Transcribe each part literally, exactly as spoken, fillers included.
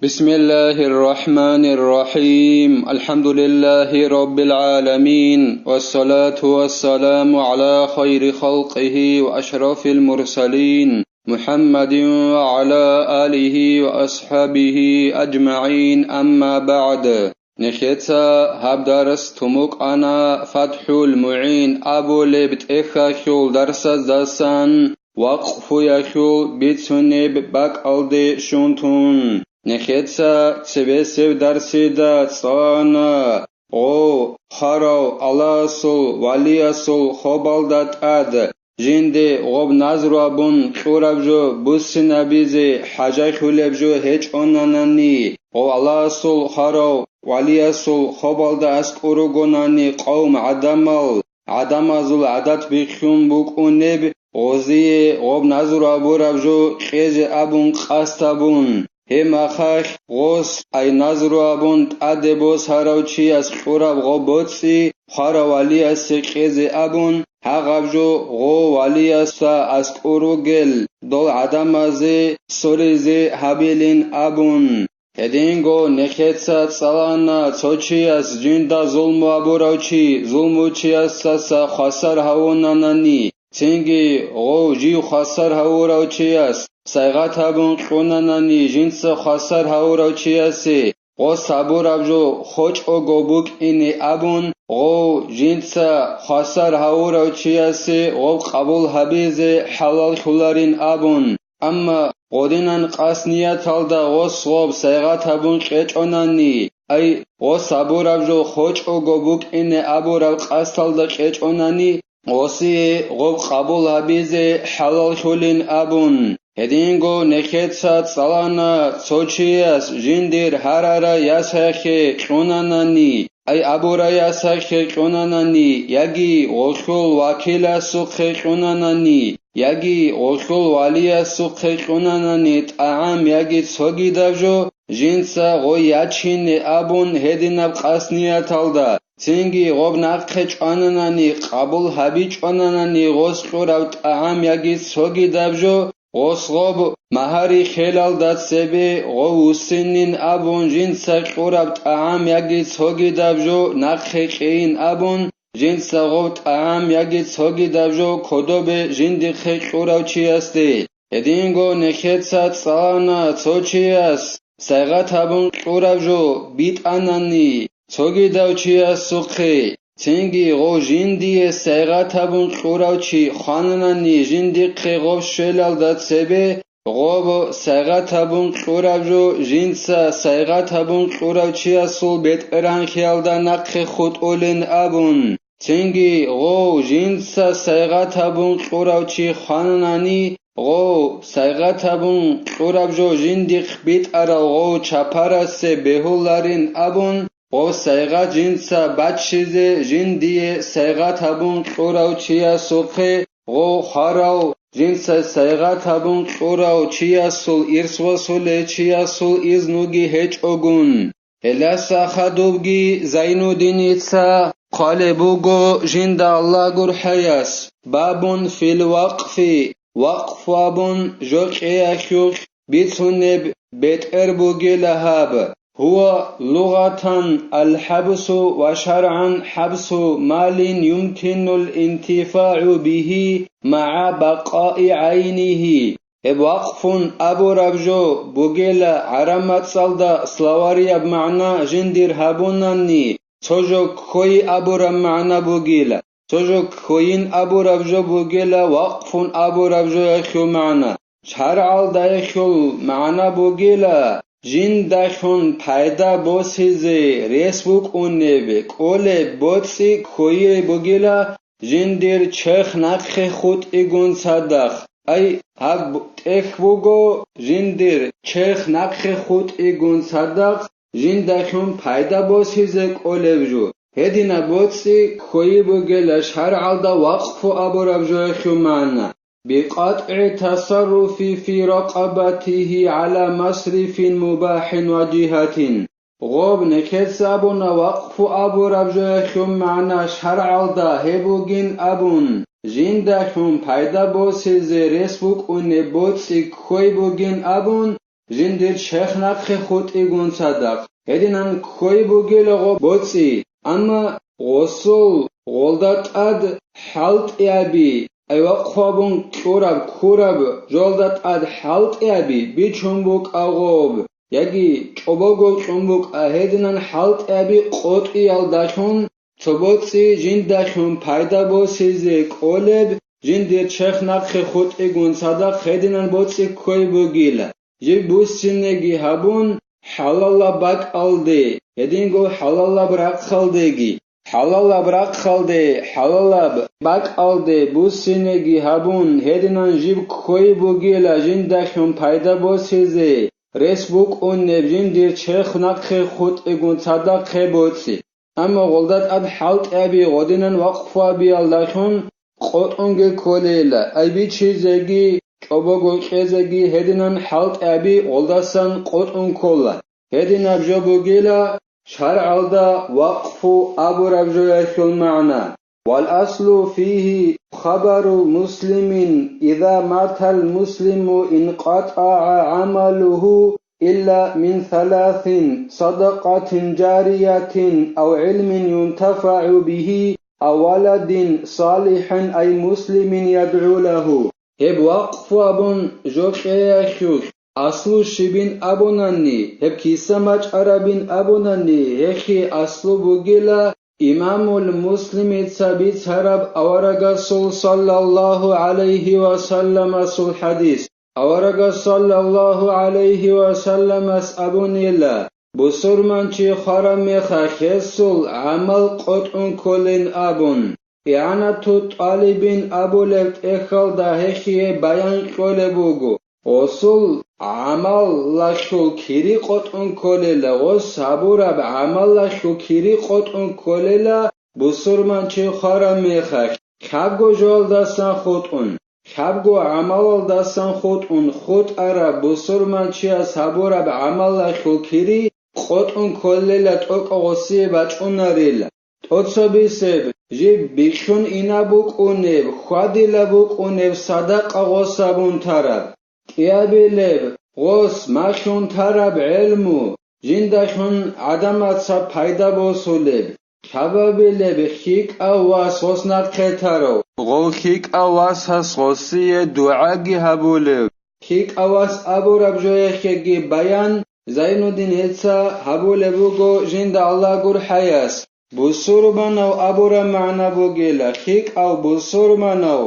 بسم الله الرحمن الرحيم. الحمد لله رب العالمين. والصلاة والسلام على خير خلقه وأشرف المرسلين محمد وعلى آله وأصحابه أجمعين. أما بعد. Нехеца гьаб дарс тумукъана ФатхӀул МугӀин абулеб тӀехьалъул дарсаздасан, вакъфуялъул бицунеб бакӀалде щун тун. Нехеца цебесеб дарсида цӀана гъов хварав Аллагьасул валиясул хобалда тӀад жинде гъоб назру абун кьураб жо буссинабизе хӀажалъулеб жо гьечӀонанани, гъов Аллагьасул хварав валиясул хобалда аскӀор ругонани къавм гӀадамал, гӀадамазул гӀадат бихьун букӀунеб, гъозие гъоб назру абураб жо кьезе абун къасд гьабун, гьеб мехалъ гъос ай назру абун тӀаде босарав чияс кьураб гъоб боцӀи хварав валиясе кьезе абун, гьагъаб жо гъов валиясда аскӀор ругел дол гӀадамазе соризе гьабилин абун. Гьединго нехеца цӀалана цо чияс жинда зулму абурав чи зулмучиясдаса хвасар гьавунанани, цинги гъов жив хвасар гьавурав чияс сайгъат гьабун кьунанани жинца хвасар гьавурав чиясе гъос гьабураб жо хочӀого букӀине абун, гъов жинца хвасар гьавурав чиясе гъоб къабул гьабизе хӀалаллъуларин абун. Амма гъодинан къасд нияталда гъос гъоб сайгъат гьабун кьечӀонани, ай, гъос гьабураб жо хочӀого букӀине абураб къасдалда кьечӀонани, гъосие гъоб къабул гьабизе хӀалаллъулин абун. Гьединго нехеца цӀалана цо чияс жиндир гьарарай ясахъе кьунанани, ай абурай ясахъе кьунанани, яги гъолъул вакиласухъе кьунанани, яги гъолъул валиясухъе кьунанани тӀагӀам яги цогидаб жо, жинца гъой ячине абун гьединаб къасд нияталда, цинги гъоб нахъе чӀвананани, къабул гьабичӀонанани гъос кьураб тӀагӀам яги цогидаб жо, гъос гъоб магьари хелалда цебе гъов вуссинин абун жинца кьураб тӀагӀам яги цогидаб жо нахъе кьейин абун, жинца гъов тӀагӀам яги цогидаб жо кодобе жиндихъе кьурав чиясде. Гьединго нехеца цӀалана цо чияс сайгъат гьабун кьураб жо битӀанани цогидав чиясухъе, цинги гъов жиндие сайгъат гьабун кьурав чи хвананани жиндихъе гъов щвелалда цебе, гъоб сайгъат гьабун кьураб жо жинца сайгъат гьабун кьурав чиясул бетӀергьанлъиялда нахъе хутӀулин абун, цинги гъов жинца сайгъат гьабун кьурав чи хвананани, гъов сайгъат гьабун кьураб жо жиндихъ битӀарал гъов чапарасе бегьуларин абун, гъов сайгъат жинца баччизе жиндие сайгъат гьабун кьурав чиясухъе, гъов хварав жинца сайгъат гьабун кьурав чиясул ирс босулев чиясул изнуги гьечӀогун. Гьелдаса хадубги Зайнуддиница хъвалеб буго жинда Аллагь гурхӀаяс: «Бабун фил вакъфи», вакъф абун жо кьеялъулъ бицунеб бетӀер бугила гьаб. Гьува лугъатан алхӀабсу ва шаргӀан хӀабсу малин юмкинул интифагӀу бигьи магӀа бакъаи гӀайнигьи. Гьеб вакъфун абураб жо бугела гӀараб мацӀалда словарияб магӀна жиндир гьабунани, цо жо ккойи абураб магӀна бугила, цо жо ккойин абураб жо бугела вакъфун абураб жоялъул магӀна. ШаргӀалдаялъул магӀна бугела, жиндалъун пайда босизе рес букӀунеб кӀолеб боцӀи ккойи бугела, жиндир черх нахъе хутӀигун цадахъ. Ай, гьаб тӀехь буго, жиндир черх нахъе хутӀигун цадахъ, жиндалъун пайда босизе кӀолеб жо. Гьединаб боцӀи ккойи бугела шаргӀалда вакъфу абураб жоялъул магӀна. بقطع التصرف في رقبته على مصرف مباح وجهة. Гъоб нехеца абуна вакъфу абураб жоялъул магӀна шаргӀалда гьеб бугин абун, жиндалъун пайда босизе рес букӀунеб боцӀи ккой бугин абун, жиндир черх нахъе хутӀигун цадахъ, гьединан ккой бугила гъо боцӀи, амма гъосул гъолда тӀад хӀалтӀиаби, ай вакъфу абун кьураб, ккураб жолда тӀад хӀалтӀиаби бичун букӀа гъоб, яги чӀобого кьун букӀа, гьединан хӀалтӀиаби къотӀиялдалъун, цо боцӀи жиндалъун пайда босизе кӀолеб, жиндир черх нахъе хутӀигун цадахъ гьединан боцӀи ккой бугила, жиб буссинеги гьабун, хӀалалаб бакӀалде, гьединго хӀалалаб рахъалдеги. ХӀалалаб рахъалде, хӀалалаб бакӀалде буссинеги гьабун, гьединан жиб ккой бугила жиндалъун пайда босизе, рес букӀунеб жиндир черх нахъе хутӀигун цадахъе боцӀи. Амма гъолда тӀад хӀалтӀиаби гъодинан вакъфуабиялдалъун къотӀунги кколейила, ай бичизеги, чӀобого кьезеги гьединан хӀалтӀиаби гъолдасан къотӀун ккола. Гьединаб жо бугила шаргӀалда вакъфу абураб жоялъул магӀна. والأصل فيه خبر مسلم: إذا مات المسلم انقطع عمله إلا من ثلاث: صدقة جارية أو علم ينتفع به أو ولد صالح أي مسلم يدعو له. Гьеб вакъфу абун жо кьеялъулъ аслу щибин абунани, гьеб киса мачӀарабин абунани, гьехие аслу бугила Имамул Муслимица бицараб аварагасул саллаллагьу гӀалайгьи ва салламасул хӀадис. Аварагас саллаллагьу гӀалайгьи ва салламас абунила, бусурманчи хвараб мехалъ гьесул гӀамал къотӀун кколин абун. ИгӀанату тӀалибин абулеб тӀехьалда гьехие баян кьолеб буго, гъосул гӀамалалъул кири къотӀун кколела, гъос гьабураб гӀамалалъул кири къотӀун кколела, бусурманчи хвараб мехалъ, лъабго жоялдасан хутӀун, лъабго гӀамалалдасан хутӀун хутӀараб бусурманчияс гьабураб гӀамалалъул кири къотӀун кколела, тӀокӀаб гъосие бачӀунарила. ТӀоцебесеб, жиб бихьун инаб букӀунеб, хьвадилаб букӀунеб садакъа гъос гьабун тараб. КӀиабилеб, гъос малъун тараб гӀелму, жиндалъун гӀадамаца пайда босулеб. Лъабабилеб, лъикӀав вас гъос нахъе тарав, гъов лъикӀав васас гъосие дугӀаги гьабулев. ЛъикӀав вас абураб жояхъеги баян Зайнуддин гьеца гьабулеб буго жинда Аллагь гурхӀаяс. Бусурманав абураб магӀна бугела, лъикӀав бусурманав,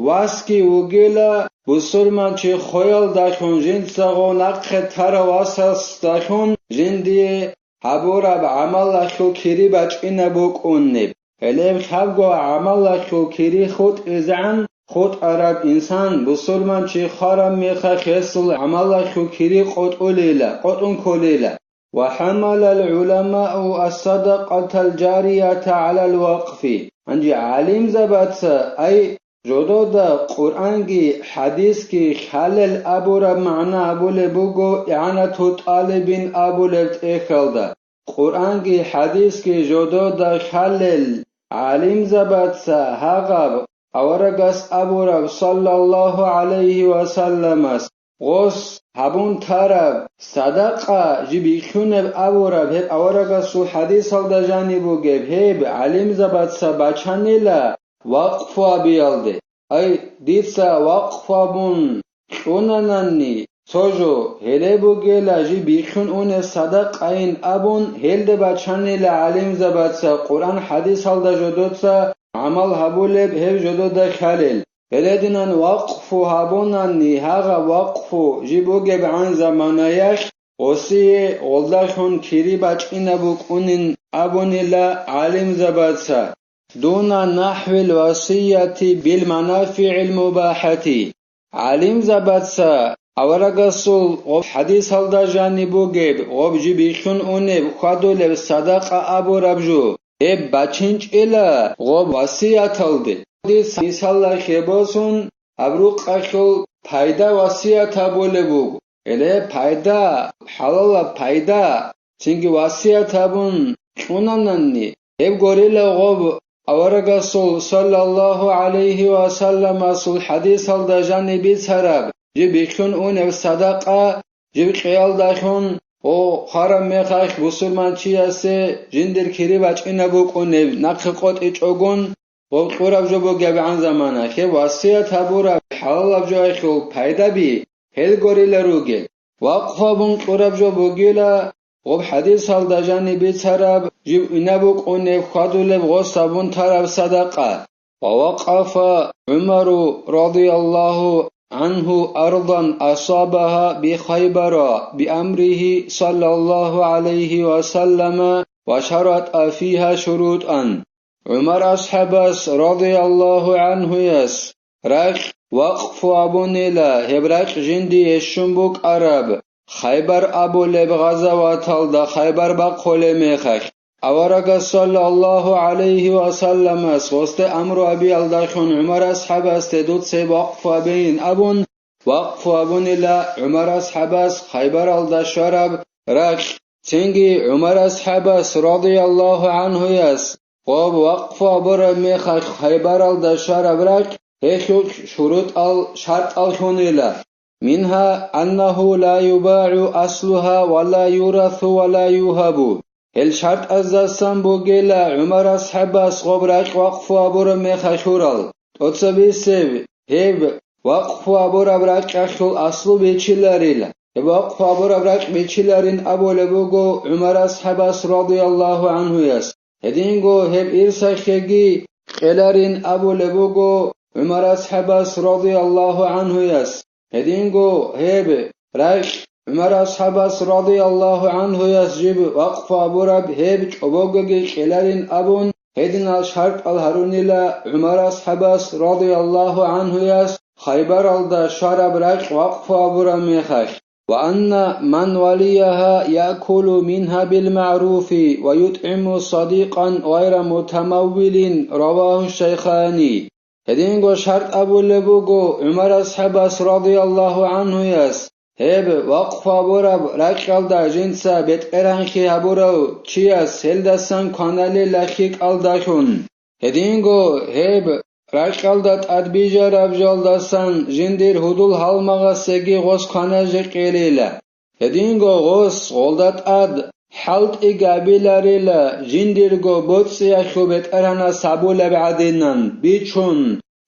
васги вугела, бусурманчи хвеялдалъун жинцаго нахъе тарав васасдалъун жиндие гьабураб гӀамалалъул кири бачӀинаб букӀунеб. Гьелеб лъабго гӀамалалъул кири хутӀизегӀан хутӀараб инсан бусурманчи хвараб мехалъ гьесул гӀамалалъул кири къотӀулила, къотӀун кколила. وحمل العلماء الصدقة الجارية على الوقف. Гьанже гӀалимзабаца, ай, жодода Къуръанги хӀадисги лъалел абураб магӀна абулеб буго игӀанату тӀалибин абулеб тӀехьалда. Къуръанги хӀадисги жодода лъалел гӀалимзабаца гьагъаб аварагас абураб, саллаллагьу гӀалайгьи ва салламас, гъос гьабун тараб садакъа жиб бихьунеб абураб гьеб аварагасул хӀадисалда жаниб бугеб гьеб гӀалимзабаца бачанила вакъфу абиялде. Ай, дица вакъфу абун кьунанани цо жо, гьеле бугела жиб бихьун унеб садакъайин абун, гьелде бачанила гӀалимзабаца Къуръан хӀадисалда жодоца гӀамал гьабулеб гьеб жодода лъалел. Гьелединан вакъфу гьабунани гьагъаб вакъфу жиб бугебгӀан заманаялъ гъосие гъолдалъун кири бачӀинаб букӀунин абунила гӀалимзабаца. دون نحو الوصية بالمنافع المباحة. ГӀалимзабаца аварагасул гъоб хӀадисалда жаниб бугеб, гъоб жиб бихьун унеб, хьвадулеб садакъа абураб жо, гьеб бачинчӀила гъоб васияталде. Дица мисаллахъе босун, гьаб рукъалъул пайда васият гьабулеб буго. Гьеле пайда, хӀалалаб пайда, цинги васият гьабун кьунанани, гьеб гурила гъоб аварагасул саллаллагьу гӀалайгьи ва салламасул хӀадисалда жаниб бицараб жиб бихьун унеб садакъа, жиб къиялдалъун, о, хвараб мехалъ бусурманчиясе жиндир кири бачӀинаб букӀунеб нахъе къотӀичӀогун, гъоб кьураб жо бугебгӀан замана, гьеб васият гьабураб хӀалалаб жоялъул пайдаби гьел гурила ругел. Вакъфу абун кьураб жо бугила, гъоб хӀадисалда жаниб бицараб, жиб инаб букӀунеб хьвадулеб гъос абун тараб садакъа. ووقف عمر رضي الله عنه أرضا أصابها بخيبر بأمره صلى الله عليه وسلم وشرط فيها شروطا. ГӀумар асхӀабас, радияллагьу гӀанхуяс, ракь вакъфу абунила, гьеб ракь жиндие щун букӀараб, Хайбар абулеб гъазаваталда Хайбар бахъулеб мехалъ. Аварагас саллаллагьу гӀалайгьи ва салламас гъосде амру абиялдалъун ГӀумар асхӀабасде дуца гьеб вакъфу абейин абун, вакъфу абунила ГӀумар асхӀабас Хайбаралда щвараб ракь. Цинги ГӀумар асхӀабас, радияллагьу гӀанхуяс, гъоб вакъфу абураб мехалъ Хайбаралда щвараб ракь гьелъул шурутӀал, шартӀал лъунила. منها أنه لا يباع أصلها ولا يورث ولا يوهب. Гьел шартӀаздасан бугила ГӀумар асхӀабас гъоб ракь вакъфу абураб мехалъурал. ТӀоцебесеб гьеб вакъфу абураб ракьалъул аслу бичиларила. Гьеб вакъфу абураб ракь бичиларин абулеб буго ГӀумар асхӀабас радияллагьу гӀанхуяс. Гьединго гьеб ирсалъеги кьеларин абулеб буго ГӀумар асхӀабас радияллагьу гӀанхуяс. Гьединго гьеб ракь ГӀумар асхӀабас радияллагьу гӀанхуяс жиб вакъфу абураб гьеб чӀобогоги кьеларин абун, гьединал шартӀал гьарунила ГӀумар асхӀабас радияллагьу гӀанхуяс Хайбаралда щвараб ракь вакъфу абураб мехалъ. وأن من وليها يأكل منها بالمعروف ويطعم صديقا غير متمول. رواه الشيخان. Гьединго шартӀ абулеб буго ГӀумар асхӀабас радияллагьу гӀанхуяс, гьеб вакъфу абураб ракьалда жинца бетӀергьанлъи гьабурав чияс гьелдасан кваналила лъикӀалдалъун. Гьединго гьеб ракьалда тӀад бижараб жалдасан жиндир гьудул-гьалмагъасеги гъос кваназ жекъейила. Гьединго гъос гъолда тӀад хӀалтӀиги абиларила, жиндирго боцӀиялъул бетӀергьанас абулеб гӀадинан, бичун,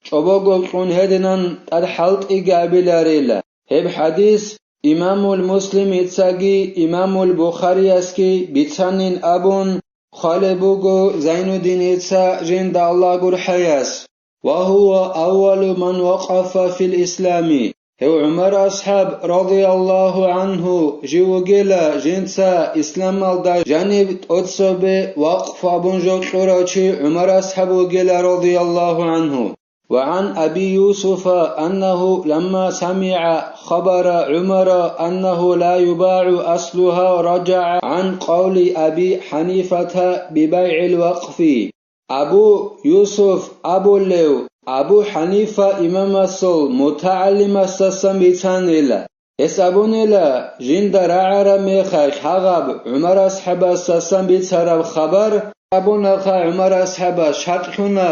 чӀобого кьун гьединан тӀад хӀалтӀиги абиларила. Гьеб хӀадис имамул Муслимицаги имамул Бухариясги бицанин абун, хъвалеб буго Зайнуддиница жинда Аллагь гурхӀаяс: وهو أول من وقف في الإسلام. Гьев ГӀумар асхӀаб, радияллагьу гӀанху, жив вугела, жинца исламалда жаниб тӀоцебе вакъфу абун жо кьурав чи ГӀумар асхӀаб вугела, радияллагьу гӀанху. وعن أبي يوسف أنه لما سمع خبر عمر أنه لا يباع أصلها رجع عن قول أبي حنيفة ببيع الوقف. Абу Юсуф абулев Абу ХӀанифа имамасул мутагӀалимасдасан бицанила. Гьес абунила, жинда рагӀараб мехалъ гьагъаб ГӀумар асхӀабасдасан бицараб хабар, абунаха ГӀумар асхӀабас шартӀ лъуна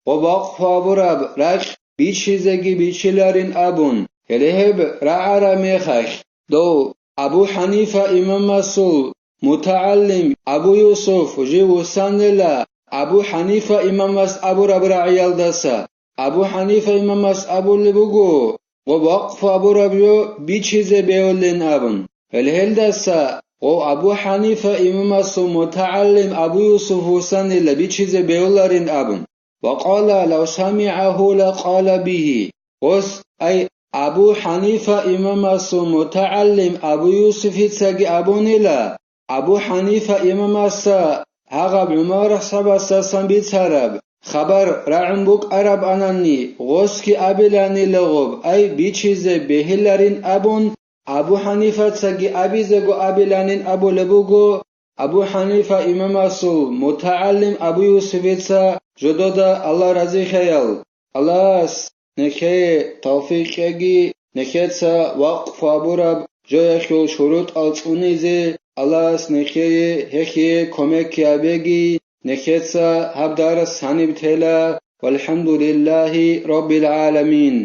гъоб вакъфу абураб ракь бичизеги бичиларин абун. Гьеле гьеб рагӀараб мехалъ, дов Абу ХӀанифа имамасул мутагӀалим Абу Юсуф жив вуссанила, Абу ХӀанифа имамас абураб рагӀиялдаса. Абу ХӀанифа имамас абулеб буго, гъоб вакъфу абураб жо бичизе бегьулин абун. Гьел гьелдаса гъов Абу ХӀанифа имамасул мутагӀалим Абу Юсуф вуссанила бичизе бегьуларин абун. وقال لو سمعه لقال به. Гъос, ай, Абу ХӀанифа имамасул мутагӀалим Абу Юсуфицаги абунила, Абу ХӀанифа имамасда гьагъаб ГӀумар асхӀабасдасан бицараб хабар рагӀун букӀарабанани, гъосги абиланила гъоб, ай, бичизе бегьиларин абун, Абу ХӀанифацаги абизего абиланин абулеб буго Абу ХӀанифа имамасул мутагӀалим Абу Юсуфица жодода, Аллагь разихъаял. Аллагьас нехее тавфикъ кьеги, нехеца вакъфу абураб жоялъул шурутӀал цӀунизе Аллагьас нехее гьехие кумекги гьабеги, нехеца гьаб дарс гьаниб тела. ВалхӀамдулиллагьи раббил гӀаламин.